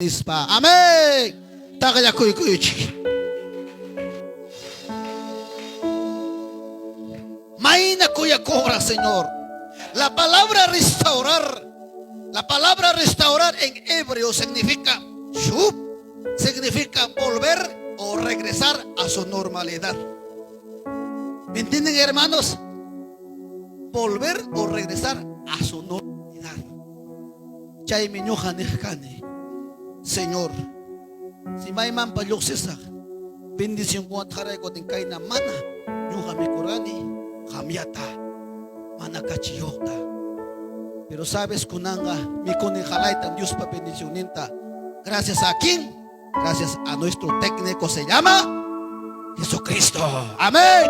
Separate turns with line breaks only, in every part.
Nispa. Amén. Taqllakuykuychik. Mayna kuyakuqraq Señor. La palabra restaurar, la palabra restaurar en hebreo significa shub, significa volver o regresar a su normalidad. ¿Me entienden, hermanos? Volver o regresar a su normalidad. Chaymi ñuqa niq kani, Señor, si maymanpa lluqsisaq, bendicionkunata qaraykutin kayna mana ñuqa mikurani qamyata, mana kachiyuqta. Pero sabes kunanqa mikuni qalaytam Diospa bendicionninta. Gracias a quién? Gracias a nuestro técnico se llama Jesucristo. Amén.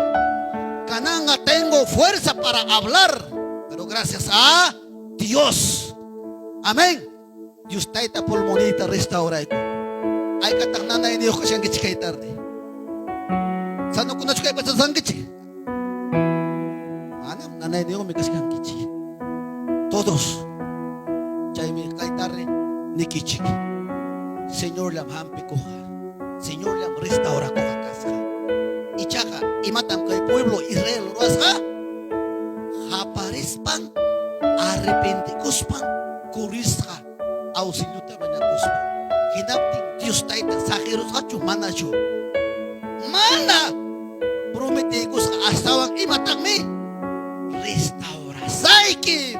Kananqa tengo fuerza para hablar, pero gracias a Dios. Amén. Dios tayta pulmonita restaurayku. Aykataq nanayniyuq kashankichik kay tarde. Sanokunachu kay pacha sankichik? Manam nanayniyuqmi kashkankichik. Todos. Chaymi kay tarde nikichik. Señorllam hampikuqqa. Señorllam restaurakuqqa kasqa. Ichaqa imatam kay pueblo Israel ruwasqa? Qaparispan, arrepentikuspan, kurisqa auxiliota mañakuspa. Hinaptin Dios Tayta saqirusqachu manachu? Mana prometiykusqa astawan imataqmi restaurasaykim.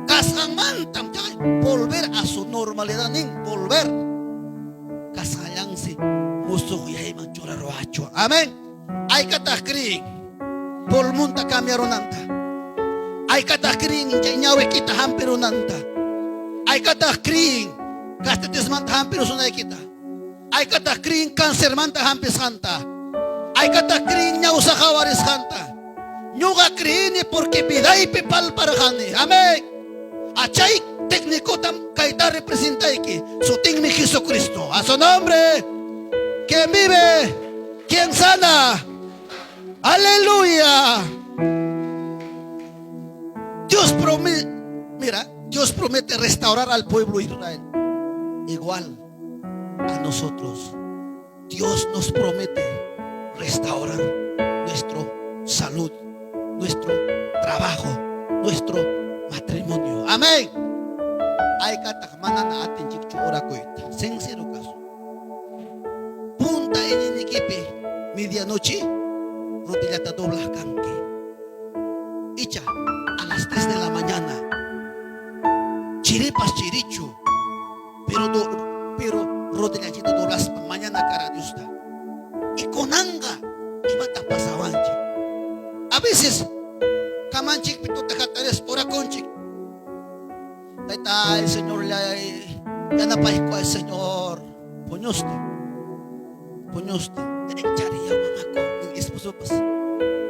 Kasqanmantam chay volver a su normalidad nin, volver. Kasqallansi musuqyayman churaruwachwan. Amén. Aykataq creen pulmonta cambiarunanta. Aykataq creen chay ñawikita hampirunanta. Aykataq creen gastritismanta hampirusunaykita. Aykataq creen cancermanta hampisqanta. Aykataq creen ñawsa qawarisqanta. Ñuqa creeni porque vidaypi palparqani. Amén. Achay técnicotam kayta representayki. Sutinmi Jesucristo. A su nombre. Quien vive, quien sana. Aleluya. Dios promete, mira, Dios promete restaurar al pueblo Israel. Igual a nosotros. Dios nos promete restaurar nuestra salud, nuestro trabajo, nuestro matrimonio. Amén. Aykataq manana atinchikchu orakuyta. Sincero caso. Punta iñiynikipi medianoche rodillata doblaq kanki. Icha a las 3 de la mañana. Chiripas chirichu. Pero do, pero rodillachita doblaspa mañana cara Diosta. Y kunanqa imata pasawanchik. A veces kamanchikpi tuta hatarispa orakunchik. Tayta, el Señor yanapayku al Señor. Puñuste. Puñuste. Chariya mamako nin esposopas.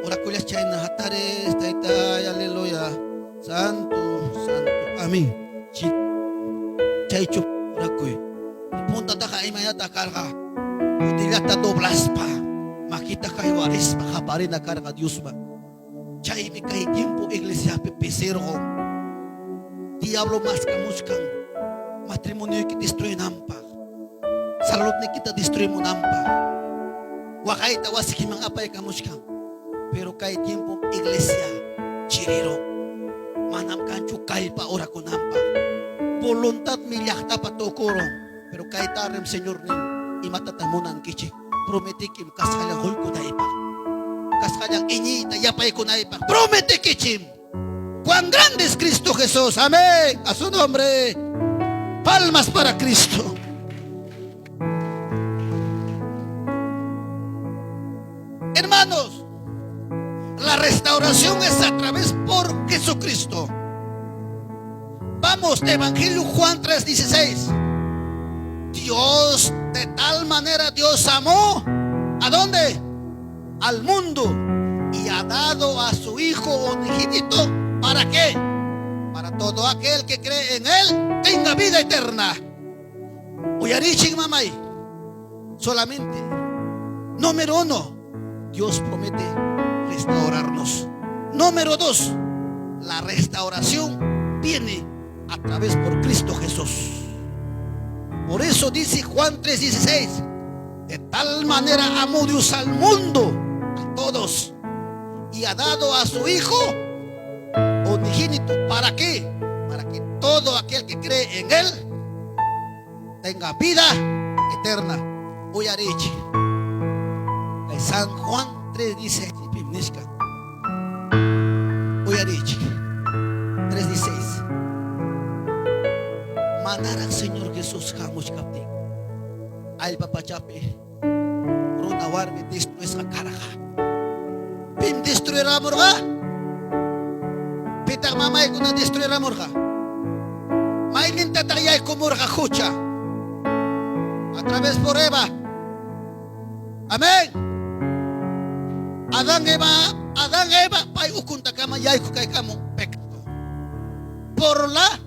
Orakullas chayna hataris, tayta, aleluya. Santo, santo. Amén. Chaychu orakuy. Puntataqa imaynata karqa. Rodillata doblaspa, makita haywarispa qaparina karqa Diosman. Chaymi kay tiempo iglesiapi pisirqun. Diablo maskamuchkan matrimonioyki destruinanpaq, saludnikita destruimunanpaq. Waqayta wasikiman apaykamuchkan. Pero kay tiempo iglesia chirirun. Manam kanchu kallpa orakunanpaq. Voluntadmi llaqtapa tukurun. Pero kay tarem Señor nin imatataq munankichik? Prometikim kasqallan quykunaypaq. Kasqallan iñiyta yapaykunaypaq. Prometikichim. Cuán grande es Cristo Jesús. Amén. A su nombre. Palmas para Cristo. Hermanos, la restauración es a través por Jesucristo. Vamos, Evangelio Juan 3:16. Dios, de tal manera Dios amó. ¿A dónde? Al mundo. Y ha dado a su Hijo unigénito. ¿Para qué? Para todo aquel que cree en Él tenga vida eterna. Uyarichik mamay. Solamente. Número uno, Dios promete restaurarnos. Número dos, la restauración viene a través por Cristo Jesús. Por eso dice Juan 3:16, de tal manera amó Dios al mundo, a todos, y ha dado a su Hijo unigénito. ¿Para qué? Para que todo aquel que cree en Él tenga vida eterna. Uyariychik. San Juan 3:16. Uyariychik. 3:16. Manaraq Señor Jesús hamuchkaptin allpa pachapi runa warmi destruisqa karqa. Pim destruiramurqa? Pitaq mamaykuna destruiramurqa? Maynintataq yaykumurqa hucha? A través por Eva. Amén. Adán Eva, Adán Eva, pay ukuntakama yayku kaykamu pecado. Por la,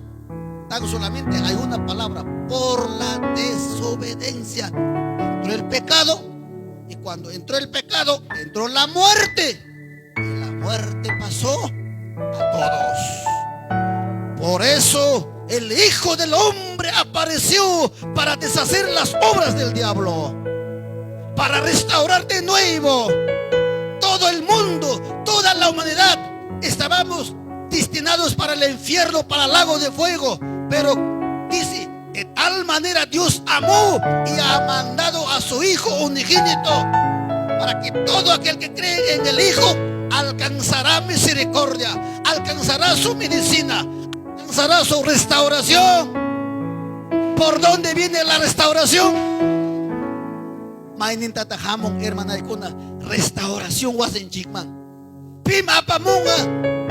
tan solamente hay una palabra, por la desobediencia. Entró el pecado y cuando entró el pecado, entró la muerte. Y la muerte pasó a todos. Por eso el Hijo del Hombre apareció para deshacer las obras del diablo, para restaurar de nuevo todo el mundo, toda la humanidad. Estábamos destinados para el infierno, para el lago de fuego. Pero dice, de tal manera Dios amó y ha mandado a su Hijo unigénito para que todo aquel que cree en el Hijo alcanzará misericordia, alcanzará su medicina, alcanzará su restauración. ¿Por dónde viene la restauración? Maynintataq hamun hermanaykuna restauración wasinchikman. Pim apamunqa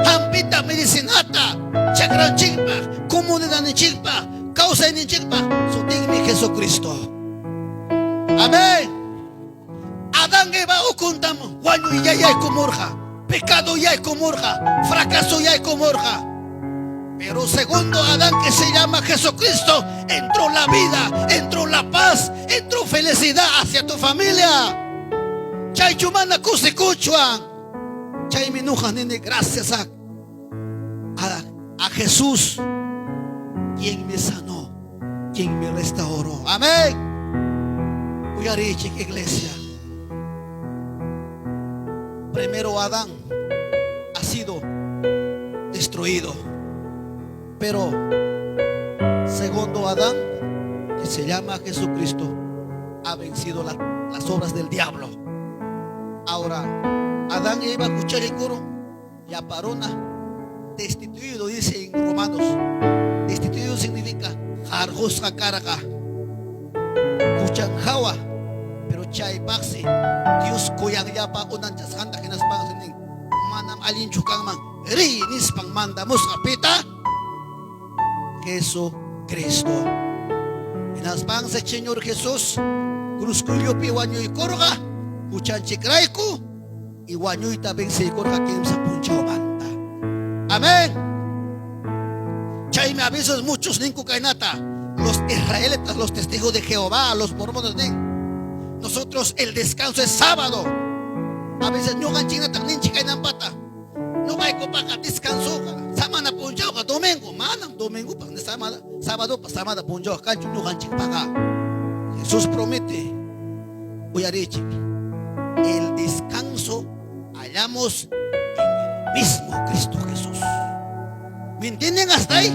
hampita medicinata chakranchikpaq, comunidadninchikpaq, kawsayninchikpaq, sutinmi Jesucristo. Amén. Adán Eva ukuntam wañuy yaykumurqa, pecado yaykumurqa, fracaso yaykumurqa. Pero segundo Adán, que se llama Jesucristo, entró la vida, entró la paz, entró felicidad hacia tu familia. Chaychu mana kusikuchwan. Chaymi ñuqa nini gracias a Jesús, quien me sanó, quien me restauró. Amén. Uyariychik, iglesia. Primero Adán ha sido destruido. Pero segundo Adán, que se llama Jesucristo, ha vencido las obras del diablo. Ahora, Adán iba a huchallikurun, llapa runa, destituido, dice en Romanos. Destituido significa qarqusqa karqa. Huchan hawa, pero chaypaqsi Dios kuyayllapa unanchasqanta hinaspansi nin, manam allinchu kanman, riy nispan mandamusqa pita Jesucristo. Hinaspansi Señor Jesús cruzkullupi wañuykurqa huchanchikrayku y wañuyta venciykurqa kimsa punchawmanta. Amén. Chaymi a veces muchos ninku kaynata, los israelitas, los testigos de Jehová, los mormones nin, nosotros el descanso es sábado. A veces ñuqanchiknataq ninchik kaynampata. Ñuqaykupaqa descanso samana punchawqa domingo, manam domingopaq ni samana, sábado samana punchawqa kanchu ñuqanchikpaqa. Jesús promete, uyariychik, el descanso hallamos en el mismo Cristo Jesús. ¿Me entienden hasta ahí?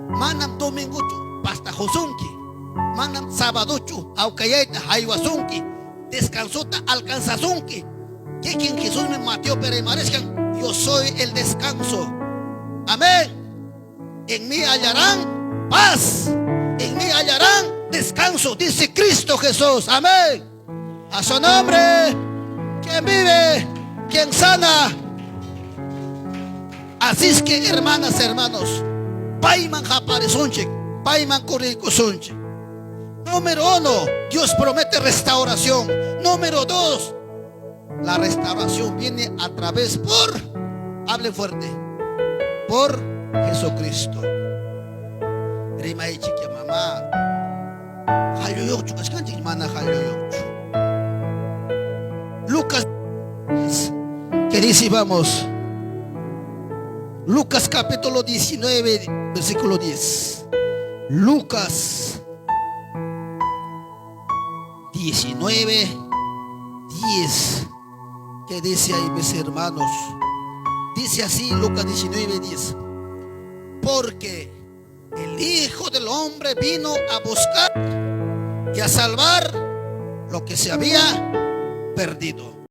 Manam domingochu pastajusunki, manam sábadochu hawkayayta haywasunki, descansota alcanzasunki. Kikin Jesús me Mateo rimarisqan, yo soy el descanso. Amén. En mí hallarán paz. En mí hallarán descanso, dice Cristo Jesús. Amén. A su nombre, quien vive, quien sana. Así es que, hermanas, hermanos, payman haparisunchik, payman corriykusunchik. Número 1, Dios promete restauración. Número 2, la restauración viene a través por, hablen fuerte, por Jesucristo. Rimaychik mamá, qalluyuqchu kachkanchik mana qalluyuqchu. Lucas, que dice, vamos, Lucas capítulo 19, versículo 10. Lucas 19, 10. ¿Qué dice ahí, mis hermanos? Dice así Lucas 19, 10. Porque el Hijo del Hombre vino a buscar y a salvar lo que se había perdido.